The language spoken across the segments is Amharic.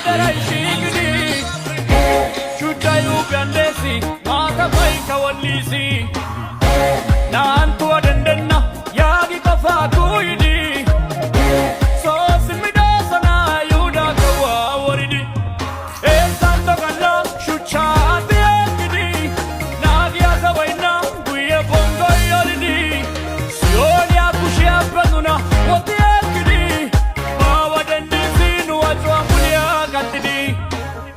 Wotaadaray shiiqidi shuchchay huuphiyan deesi, maatafay kawalliisi. Naantuwa denddenna yaagi qofaa kuuyidi soo simmidosona Yihudaa kawuwa woridi. Heezzantto galla shuchchaa aatti yeggidi naagiya zawaynna guyye bonggoy olidi Si'ooliyaa kushiyaappe nuna wotti ekkidi baawa denddisi nu acuwa muliyaa qanxxidi.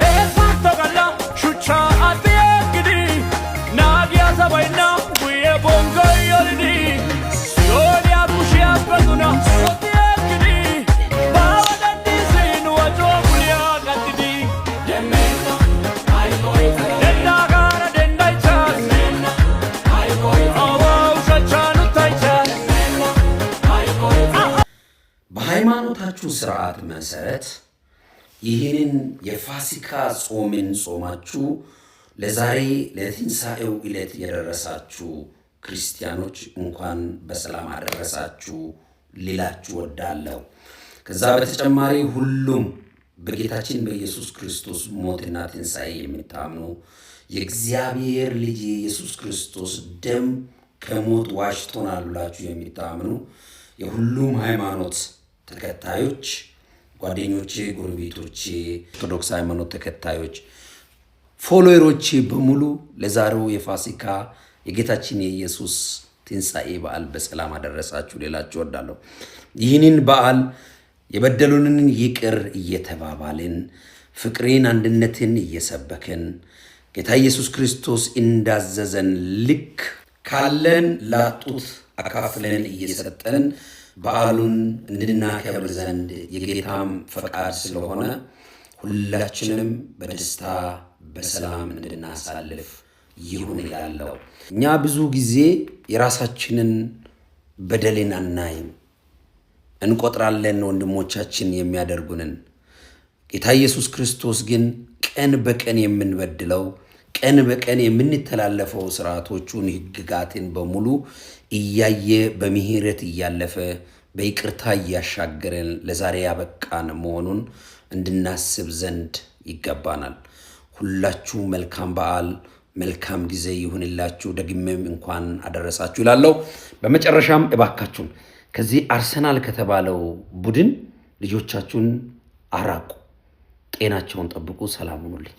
Heezzantto galla shuchchaa aatti yeggidi naagiya zawaynna guyye bonggoy olidi Si'ooliyaa kushiyaappe nuna wotti ekkidi baawa denddisi nu acuwa muliyaa qanxxidi. Denddagaara denddaychchaas, awa ushachchan uttaychchaas. በሃይማኖታችሁ ስርዓት መሰረት ይህንን የፋሲካ ጾምን ጾማችሁ ለዛሬ ለትንሣኤው ዕለት የደረሳችሁ ክርስቲያኖች እንኳን በሰላም አደረሳችሁ ልላችሁ እወዳለሁ። ከዛ በተጨማሪ ሁሉም በጌታችን በኢየሱስ ክርስቶስ ሞትና ትንሣኤ የምታምኑ፣ የእግዚአብሔር ልጅ የኢየሱስ ክርስቶስ ደም ከሞት ዋጅቶናል ብላችሁ የምታምኑ የሁሉም ሃይማኖት ተከታዮች ጓደኞቼ፣ ጎረቤቶቼ፣ ኦርቶዶክስ ሃይማኖት ተከታዮች፣ follower ኦቼ በሙሉ ለዛሬው የፋሲካ የጌታችን የኢየሱስ ትንሣኤ በዓል በሰላም አደረሳችሁ ልላችሁ እወዳለሁ። ይህንን በዓል የበደሉንን ይቅር እየተባባልን፣ ፍቅርን፣ አንድነትን እየሰበክን፣ ጌታ ኢየሱስ ክርስቶስ እንዳዘዘን ልክ ካለን ላጡት አካፍለን እየሰጠን በዓሉን እንድናከብር ዘንድ የጌታም ፈቃድ ስለሆነ ሁላችንም በደስታ በሰላም እንድናሳልፍ ይሁን እላለሁ። እኛ ብዙ ጊዜ የራሳችንን በደልን አናይም፣ እንቆጥራለን ወንድሞቻችን የሚያደርጉንን። ጌታ ኢየሱስ ክርስቶስ ግን ቀን በቀን የምንበድለው፣ ቀን በቀን የምንተላለፈው ስርዓቶቹን ሕግጋትን በሙሉ እያየ፣ በምሕረት እያለፈ፣ በይቅርታ እያሻገረን ለዛሬ ያበቃን መሆኑን እንድናስብ ዘንድ ይገባናል። ሁላችሁ መልካም በዓል፣ መልካም ጊዜ ይሁንላችሁ። ደግሜም እንኳን አደረሳችሁ እላለሁ። በመጨረሻም እባካችሁን ከዚህ አርሰናል ከተባለው ቡድን ልጆቻችሁን አራቁ፣ ጤናቸውን ጠብቁ። ሰላም ሁኑልኝ።